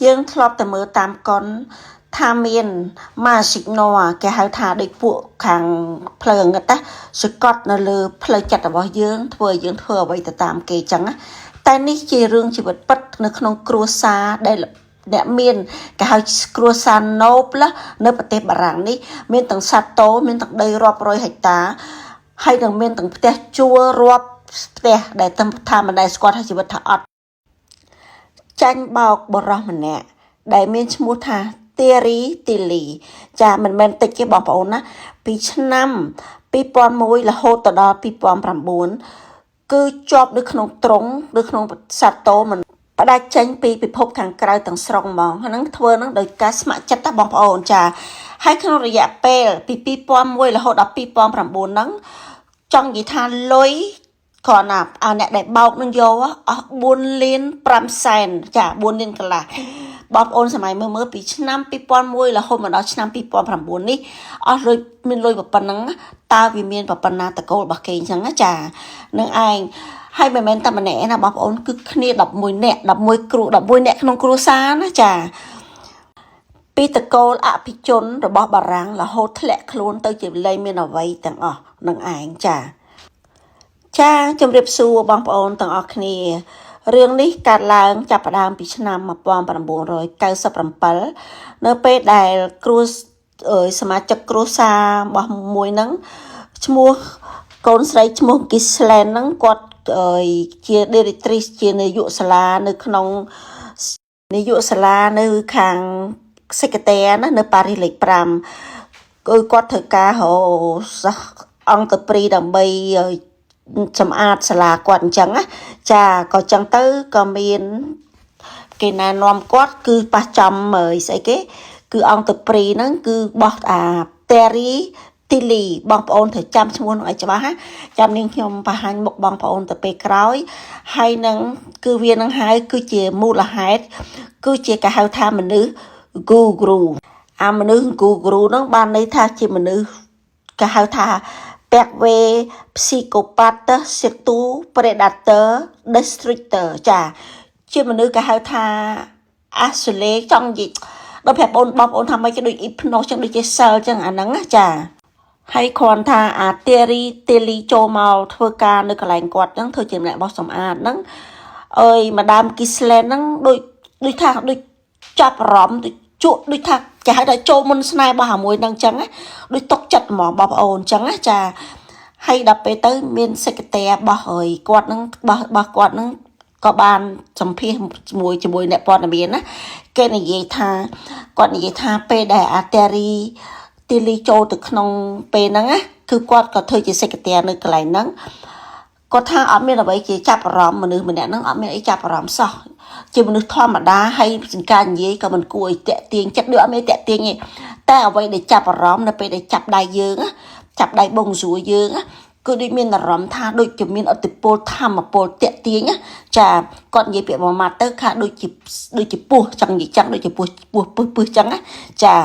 យើងធ្លាប់តែមើលតាមកុនថាមាន magic noir គេហៅថាដូចពួកខាងផ្លូវងឹតណាសកត់នៅលើផ្លូវចិត្តរបស់យើងធ្វើឲ្យយើងធ្វើអ្វីទៅតាមគេចឹងណាតែនេះជារឿងជីវិតពិតនៅក្នុងគ្រួសារដែលអ្នកមានគេហៅគ្រួសារ noble នៅប្រទេសបារាំងនេះមានទាំងសត្វតោមានទាំងដីរាប់រយហិកតាហើយនឹងមានទាំងផ្ទះជួលរាប់ផ្ទះដែលថាមិនដែលស្គាល់ថាជីវិតថាអត់ ចាញ់បោកបរិសម្នាក់ដែលមានឈ្មោះថាទៀរីទីលីចាមិនមែនតិចទេបងប្អូនណាពីឆ្នាំ2001រហូតទៅដល់2009គឺជាប់នៅក្នុងទ្រុងនៅក្នុងសត្វតោមិនផ្ដាច់ចេញពីពិភពខាងក្រៅទាំងស្រុងហ្មងហ្នឹងធ្វើហ្នឹងដោយការស្ម័គ្រចិត្តណាបងប្អូនចាហើយក្នុងរយៈពេលពី2001រហូតដល់2009ហ្នឹងចង់និយាយថាលុយគ្រាន់តែអាអ្នកដែលបោកនឹងយកអស់4លាន5សែនចា4លានកន្លះបងប្អូនសម័យមើលមើលពីឆ្នាំ2001រហូតមកដល់ឆ្នាំ2009នេះអស់លុយមានលុយប៉ុណ្ណឹងតើវាមានប៉ុណ្ណាតកូលរបស់គេអញ្ចឹងណាចានឹងឯងហើយមិនមែនតែម្នាក់ឯណាបងប្អូនគឺគ្នា11នាក់11គ្រូ11នាក់ក្នុងគ្រួសារណាចាពីតកូលអភិជនរបស់បារាំងរហូតធ្លាក់ខ្លួនទៅជាលែងមានអ្វីទាំងអស់នឹងឯងចា ចាជំរាបសួរបងប្អូនទាំងអស់គ្នារឿងនេះកើតឡើងចាប់ផ្ដើមពីឆ្នាំ1997នៅពេលដែលគ្រួអើយសមាជិកគ្រួសាររបស់មួយហ្នឹងឈ្មោះកូនស្រីឈ្មោះគីស្លែនហ្នឹងគាត់អើយជា directrice ជានាយកសាលានៅក្នុងនាយកសាលានៅខាង secrétaire ណានៅប៉ារីសលេខ5គឺគាត់ធ្វើការរកសិស្សអង្គទៅព្រីដើម្បីឲ្យសម្អាតសាលាគាត់អញ្ចឹងណាចាក៏ចឹងទៅក៏មានគេណែនាំគាត់គឺប៉ះចំអីស្អីគេ គឺអង្គទៅព្រីហ្នឹងគឺបោះអាតេរីទីលីបងប្អូនត្រូវចាំឈ្មោះនោះឲ្យច្បាស់ណាចាំនាងខ្ញុំបង្ហាញមុខបងប្អូនទៅពេលក្រោយហើយនឹងគឺវានឹងហើយគឺជាមូលហេតុគឺជាគេហៅថាមនុស្ស Guru អាមនុស្ស Guru ហ្នឹងបានន័យថាជាមនុស្សគេហៅថា pervers psychopathe surtout prédateur destructeur ចាជាមនុស្សគេហៅថាអាសូលេចង់និយាយដល់ប្រាប់បងបងប្អូនថាម៉េចគេដូច hypnose ចឹងដូចជាសិលចឹងអាហ្នឹងណាចាហើយគ្រាន់ថាអាតេរីតេលីចូលមកធ្វើការនៅកន្លែងគាត់ហ្នឹងធ្វើជាម្នាក់បោះសម្អាតហ្នឹងអើយម៉ាដាមគីស្លែនហ្នឹងដូចដូចថាដូចចាប់អារម្មណ៍ដូចជក់ដូចថាគេហៅថាចូលមុនស្នេហ៍របស់អាមួយហ្នឹងចឹងណាដូចຕົកចិត្តហ្មងបងប្អូនចឹងណាចាហើយដល់ពេលទៅមាន secrétaire របស់ហើយគាត់ហ្នឹងរបស់របស់គាត់ហ្នឹងក៏បានសម្ភាសជាមួយជាមួយអ្នកព័ត៌មានណាគេនិយាយថាគាត់និយាយថាពេលដែលអាតេរីទីលីចូលទៅក្នុងពេលហ្នឹងណាគឺគាត់ក៏ធ្វើជា secrétaire នៅកន្លែងហ្នឹងគាត់ថាអត់មានអ្វីជាចាប់អារម្មណ៍មនុស្សម្នាក់ហ្នឹងអត់មានអីចាប់អារម្មណ៍សោះជាមនុស្សធម្មតាហើយសង្ការនិយាយក៏មិនគួរឲ្យតាក់ទាញចិត្តដូចអត់មានតាក់ទាញទេតែអ្វីដែលចាប់អារម្មណ៍នៅពេលដែលចាប់ដៃយើងណាចាប់ដៃបងស្រួយយើងណាគឺដូចមានអារម្មណ៍ថាដូចជាមានអតិពលធម្មពលតាក់ទាញណាចាគាត់និយាយពាក្យមួយម៉ាត់ទៅថាដូចជាដូចជាពោះចង់និយាយចឹងដូចជាពោះពោះពឹសពឹសចឹងណាចា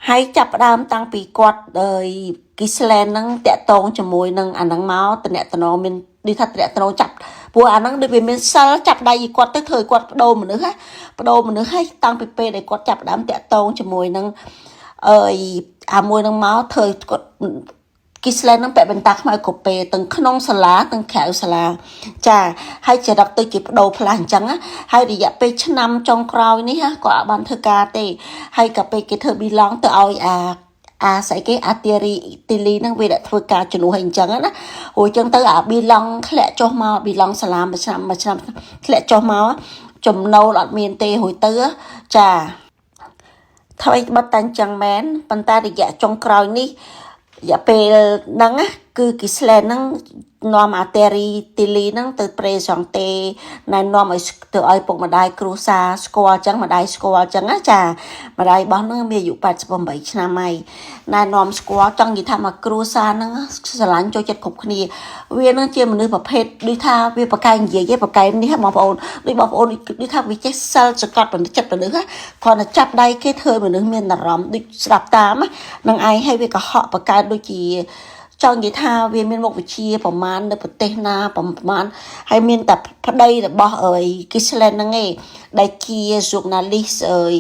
ហើយចាប់ផ្ដើមតាំងពីគាត់អើយគីស្លែនហ្នឹងតាក់តងជាមួយនឹងអាហ្នឹងមកតំណតំណមានដូចថាតំណតំណចាប់ព្រោះអាហ្នឹងដូចវាមានសិលចាប់ដៃគាត់ទៅធ្វើឲ្យគាត់បដូរមនុស្សណាបដូរមនុស្សហើយតាំងពីពេលដែលគាត់ចាប់ផ្ដើមតាក់តងជាមួយនឹងអើយអាមួយហ្នឹងមកធ្វើឲ្យគាត់គីស្លែនហ្នឹងពាក់បន្តាខ្មៅគ្រប់ពេលទាំងក្នុងសាលាទាំងក្រៅសាលាចាហើយចរិតទៅជាបដូរផ្លាស់អញ្ចឹងណាហើយរយៈពេលឆ្នាំចុងក្រោយនេះគាត់អត់បានធ្វើការទេហើយក៏ពេលគេធ្វើ bilan ទៅឲ្យអាអាស្អីគេអាទីរីទីលីហ្នឹងវាដាក់ធ្វើការជំនួសឲ្យអញ្ចឹងណាព្រោះអញ្ចឹងទៅអា bilan ធ្លាក់ចុះមក bilan សាលាមួយឆ្នាំមួយឆ្នាំធ្លាក់ចុះមកចំណូលអត់មានទេរួចទៅចាថ្មីបិទតែអញ្ចឹងមែនប៉ុន្តែរយៈចុងក្រោយនេះរយៈពេលហ្នឹងណាគឺគីស្លែនហ្នឹងនាំអាតេរីទីលីហ្នឹងទៅ présenter ណែនាំឲ្យទៅឲ្យពុកម្ដាយគ្រួសារស្គាល់អញ្ចឹងម្ដាយស្គាល់អញ្ចឹងណាចាម្ដាយរបស់ហ្នឹងមានអាយុ88ឆ្នាំហើយណែនាំស្គាល់ចង់និយាយថាមកគ្រួសារហ្នឹងស្រឡាញ់ចូលចិត្តគ្រប់គ្នាវានឹងជាមនុស្សប្រភេទដូចថាវាប្រកែកនិយាយឯងប្រកែកនេះបងប្អូនដូចបងប្អូនដូចថាវាចេះសិលសកត់ចិត្តមនុស្សគ្រាន់តែចាប់ដៃគេធ្វើមនុស្សមានអារម្មណ៍ដូចស្ដាប់តាមនឹងឯងហើយវាកុហកបកកើតដូចជា ចង់និយាយថាវាមានមុខវិជ្ជាប្រមាណនៅប្រទេសណាប្រមាណហើយមានតែប្តីរបស់អើយគីស្លែនហ្នឹងឯងដែលជា journalist អើយ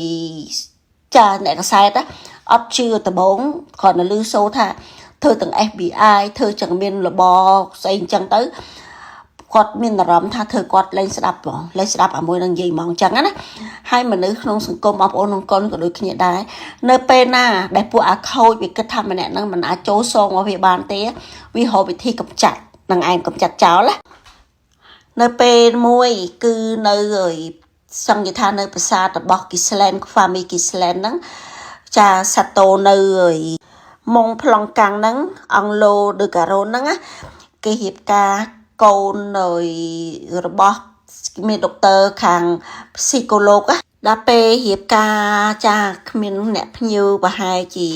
ចាអ្នកកសែតណាអត់ជឿដំបងគ្រាន់តែឮសូរថាធ្វើទាំង FBI ធ្វើចឹងមានរបស្អីអញ្ចឹងទៅគាត់មានអារម្មណ៍ថាធ្វើគាត់លែងស្ដាប់ហ្មងលែងស្ដាប់អាមួយនឹងនិយាយហ្មងអញ្ចឹងណាហើយមនុស្សក្នុងសង្គមបងប្អូនក្នុងកុនក៏ដូចគ្នាដែរនៅពេលណាដែលពួកអាខូចវាគិតថាម្នាក់ហ្នឹងមិនអាចចូលសងមកវាបានទេវារកវិធីកម្ចាត់នឹងឯងកម្ចាត់ចោលណានៅពេលមួយគឺនៅសង្ឃថានៅប្រាសាទរបស់គីស្លែន Family គីស្លែនហ្នឹងចាសាតូនៅមុងប្លង់កាំងហ្នឹងអង់ឡូដឺការ៉ូនហ្នឹងណាគេរៀបការកូននៅរបស់មានដុកទ័រខាងព្ស៊ីកូឡូកដល់ពេលរៀបការចាគ្មានអ្នកភ្ញៀវប្រហែលជា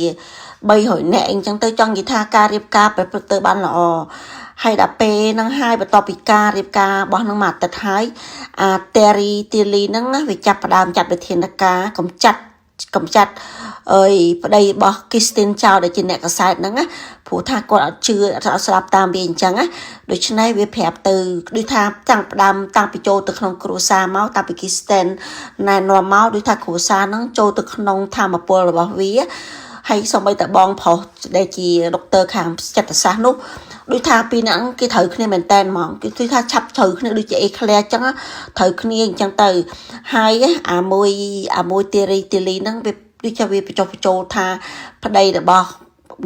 300នាក់អីចឹងទៅចង់និយាយថាការរៀបការប្រព្រឹត្តទៅបានល្អហើយដល់ពេលហ្នឹងហើយបន្ទាប់ពីការរៀបការរបស់ហ្នឹងមួយអាទិត្យហើយអាតេរីទីលីហ្នឹងវាចាប់ផ្ដើមចាត់វិធានការកំចាត់កំចាត់អើយប្តីរបស់គីស្ទីនចោលដែលជាអ្នកកសែតហ្នឹងណាព្រោះថាគាត់អត់ជឿអត់ស្ដាប់តាមវាអញ្ចឹងណាដូច្នេះវាប្រាប់ទៅដូចថាតាំងផ្ដើមតាំងពីចូលទៅក្នុងគ្រួសារមកតាំងពីគីស្ទីនណែនាំមកដូចថាគ្រួសារហ្នឹងចូលទៅក្នុងធម៌ពលរបស់វាហើយសូម្បីតែបងប្រុសដែលជាដុកទ័រខាងចិត្តសាស្ត្រនោះដូចថាពីរនាក់គេត្រូវគ្នាមែនតែនហ្មងគេគឺថាឆាប់ត្រូវគ្នាដូចជាអេក្លែអញ្ចឹងត្រូវគ្នាអញ្ចឹងទៅហើយអាមួយអាមួយទីរីទីលីហ្នឹងវាដូចជាវាបញ្ចុះបញ្ចូលថាប្តីរបស់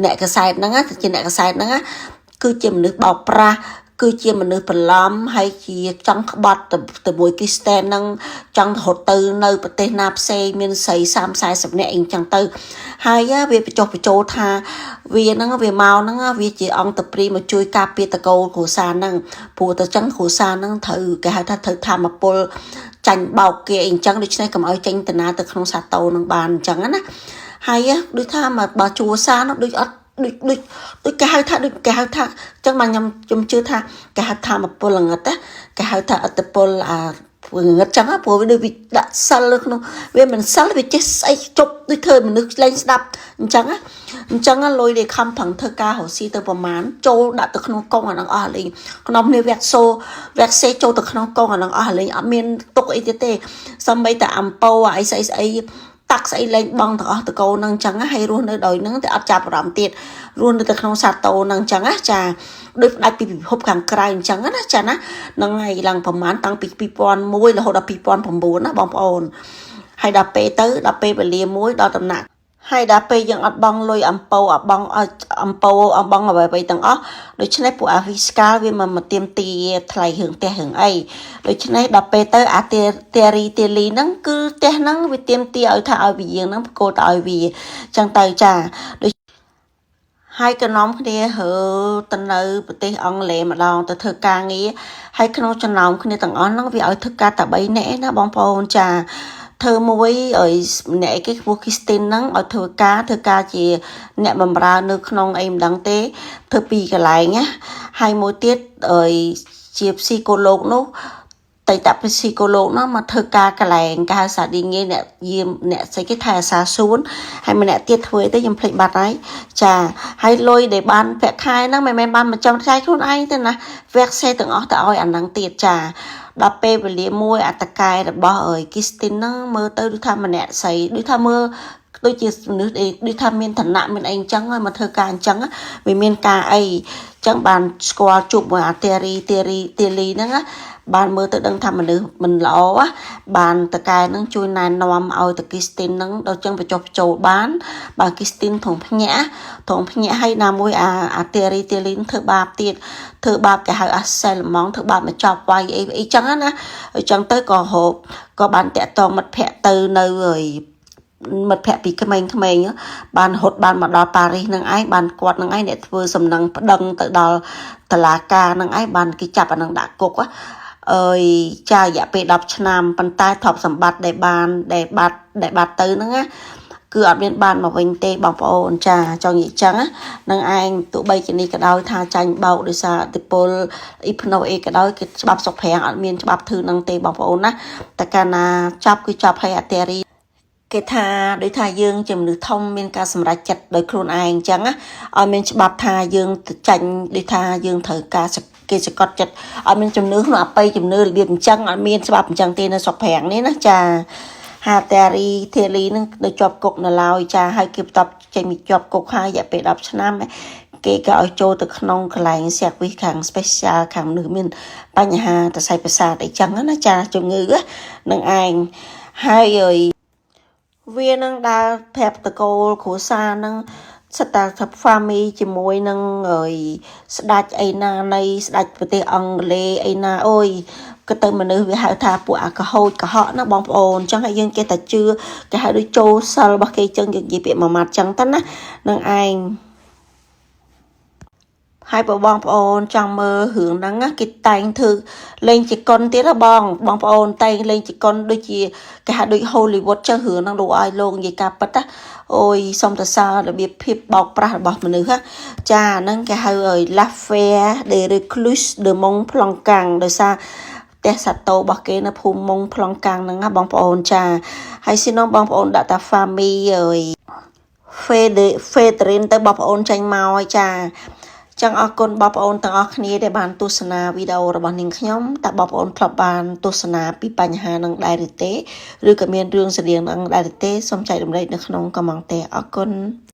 អ្នកកសែតហ្នឹងជាអ្នកកសែតហ្នឹងគឺជាមនុស្សបោកប្រាស់គឺជាមនុស្សបន្លំហើយជាចង់ក្បត់ទៅមួយគ្រីស្ទែនហ្នឹងចង់រត់ទៅនៅប្រទេសណាផ្សេងមានស្រី30 40នាក់អីចឹងទៅហើយវាបញ្ចុះបញ្ចូលថាវាហ្នឹងវាមកហ្នឹងវាជាអង្គតព្រីមកជួយការពារតកូលគ្រួសារហ្នឹងព្រោះតែចឹងគ្រួសារហ្នឹងត្រូវគេហៅថាត្រូវធម្មពលចាញ់បោកគេអីចឹងដូច្នេះកុំឲ្យចេញតាណាទៅក្នុងសាតូនឹងបានអញ្ចឹងណាហើយដូចថាមកបើជួសារនោះដូចអត់ដូចដូចដូចគេហៅថាដូចគេហៅថាអញ្ចឹងបាទខ្ញុំខ្ញុំជឿថាគេហៅថាមពលងឹតណាគេហៅថាអត្តពលអាងឹតចឹងព្រោះវាដូចវាដាក់សិលក្នុងវាមិនសិលវាចេះស្អីជប់ដូចធ្វើមនុស្សលែងស្ដាប់អញ្ចឹងណាអញ្ចឹងលុយដែលខំប្រឹងធ្វើការរកស៊ីទៅប្រមាណចូលដាក់ទៅក្នុងកងអានឹងអស់លេងក្នុងនេះវគ្គសូវគ្គសេចូលទៅក្នុងកងអានឹងអស់លេងអត់មានទុកអីទៀតទេសំបីតែអំពោអីស្អីស្អីតាក់ស្អីលែងបងទាំងអស់តកូននឹងអញ្ចឹងហើយរស់នៅដោយនឹងតែអត់ចាប់អារម្មណ៍ទៀតរស់នៅទៅក្នុងសាតូនឹងអញ្ចឹងណាចាដូចផ្ដាច់ពីពិភពខាងក្រៅអញ្ចឹងណាចាណាហ្នឹងហើយឡើងប្រហែលតាំងពី2001រហូតដល់2009ណាបងប្អូនហើយដល់ពេលទៅដល់ពេលវេលាមួយដល់ដំណាក់ហើយដល់ពេលយើងអត់បង់លុយអំពៅអត់បង់អំពៅអត់បង់អ្វីៗទាំងអស់ដូច្នេះពួកអាវីស្កាលវាមិនមកទៀមទាថ្លៃរឿងផ្ទះរឿងអីដូច្នេះដល់ពេលទៅអាទេរីទេលីហ្នឹងគឺផ្ទះហ្នឹងវាទៀមទាឲ្យថាឲ្យវិយាងហ្នឹងប្រគល់ទៅឲ្យវាចឹងទៅចាដូចហើយក៏នាំគ្នារើទៅនៅប្រទេសអង់គ្លេសម្ដងទៅធ្វើការងារហើយក្នុងចំណោមគ្នាទាំងអស់ហ្នឹងវាឲ្យធ្វើការតែ3នាក់ឯណាបងប្អូនចាធ្វើមួយឲ្យអ្នកគេឈ្មោះគ្រីស្ទីនហ្នឹងឲ្យធ្វើការធ្វើការជាអ្នកបម្រើនៅក្នុងអីមិនដឹងទេធ្វើពីរកន្លែងណាហើយមួយទៀតឲ្យជាព្ស៊ីកូឡូកនោះតៃតព្ស៊ីកូឡូកនោះមកធ្វើការកន្លែងគេហៅសាឌីងេអ្នកយាមអ្នកស្អីគេថែអាសាសួនហើយម្នាក់ទៀតធ្វើអីទៅខ្ញុំភ្លេចបាត់ហើយចាហើយលុយដែលបានប្រាក់ខែហ្នឹងមិនមែនបានមកចំចាយខ្លួនឯងទេណាវគ្គសេទាំងអស់ទៅឲ្យអាហ្នឹងទៀតចាដល់ពេលវេលាមួយអត្តកែរបស់អើយគីស្ទីនហ្នឹងមើលទៅដូចថាម្នាក់ស្រីដូចថាមើលដូចជាមនុស្សដូចថាមានឋានៈមានអីអញ្ចឹងហើយមកធ្វើការអញ្ចឹងវាមានការអីអញ្ចឹងបានស្គាល់ជួបមួយអាតេរីតេរីតេលីហ្នឹងណាបានមើលទៅដឹងថាមនុស្សមិនល្អបានតកែនឹងជួយណែនាំឲ្យតគីស្ទីននឹងដល់ចឹងបញ្ចុះបញ្ចូលបានបើគីស្ទីនធំភ្ញាក់ធំភ្ញាក់ឲ្យណាមួយអាអាតេរីតេលីនធ្វើបាបទៀតធ្វើបាបគេហៅអាសែលម៉ងធ្វើបាបមកចប់វាយអីអីចឹងណាអញ្ចឹងទៅក៏ហូបក៏បានតាក់តងមិត្តភ័ក្តិទៅនៅហើយមិត្តភ័ក្តិពីក្មេងៗបានរត់បានមកដល់ប៉ារីសនឹងឯងបានគាត់នឹងឯងអ្នកធ្វើសំណឹងប្តឹងទៅដល់តុលាការនឹងឯងបានគេចាប់អានឹងដាក់គុកអើយចារយៈពេល10ឆ្នាំប៉ុន្តែទ្រព្យសម្បត្តិដែលបានដែលបាត់ដែលបាត់ទៅហ្នឹងណាគឺអត់មានបានមកវិញទេបងប្អូនចាចង់និយាយចឹងនឹងឯងទោះបីជានេះក៏ដោយថាចាញ់បោកដោយសារអតិពលអ៊ីភ្ណូអីក៏ដោយគេច្បាប់សុកប្រាំងអត់មានច្បាប់ធឺនឹងទេបងប្អូនណាតែកាលណាចាប់គឺចាប់ឲ្យអតេរី គេថាដូចថាយើងជាមនុស្សធំមានការសម្រេចចិត្តដោយខ្លួនឯងអញ្ចឹងណាឲ្យមានច្បាប់ថាយើងទៅចាញ់ដូចថាយើងត្រូវការគេសកត់ចិត្តឲ្យមានជំនឿក្នុងអបិយជំនឿរបៀបអញ្ចឹងឲ្យមានច្បាប់អញ្ចឹងទេនៅស្រុកប្រាំងនេះណាចាហាតារីធាលីនឹងនៅជាប់គុកនៅឡើយចាហើយគេបន្ទាប់ចេញពីជាប់គុកហើយរយៈពេល10ឆ្នាំគេក៏ឲ្យចូលទៅក្នុងកន្លែង service ខាង special ខាងមនុស្សមានបញ្ហាសរសៃប្រសាទអីចឹងណាចាជំងឺនឹងឯងហើយអើយ វានឹងដើរប្រាប់តកូលគ្រួសារនឹងសិតតាថា family ជាមួយនឹងអើយស្ដាច់អីណានៃស្ដាច់ប្រទេសអង់គ្លេសអីណាអូយក៏ទៅមនុស្សវាហៅថាពួកអាកុហកកុហកណាបងប្អូនអញ្ចឹងហើយយើងចេះតែជឿគេហៅដូចចូលសិលរបស់គេអញ្ចឹងយើងនិយាយពាក្យមួយម៉ាត់អញ្ចឹងទៅណានឹងឯងហើយបើបងប្អូនចង់មើលរឿងហ្នឹងណាគេតែងធ្វើលេងជាកុនទៀតណាបងបងប្អូនតែងលេងជាកុនដូចជាគេហៅដូច Hollywood ចឹងរឿងហ្នឹងលោកឲ្យលោកនិយាយការពិតណាអូយសុំតសើរបៀបភាពបោកប្រាស់របស់មនុស្សណាចាហ្នឹងគេហៅឲ្យ L'affaire des recluses de Mont Plancan ដោយសារផ្ទះសាតូរបស់គេនៅភូមិមុងប្លង់កាំងហ្នឹងណាបងប្អូនចាហើយស៊ីនងបងប្អូនដាក់តា family អើយ Federin ទៅបងប្អូនចេញមកហើយចាចឹងអរគុណបងប្អូនទាំងអស់គ្នាដែលបានទស្សនាវីដេអូរបស់នាងខ្ញុំតើបងប្អូនធ្លាប់បានទស្សនាពីបញ្ហានឹងដែរឬទេឬក៏មានរឿងស្រដៀងនឹងដែរឬទេសូមចែករំលែកនៅក្នុង comment អរគុណ។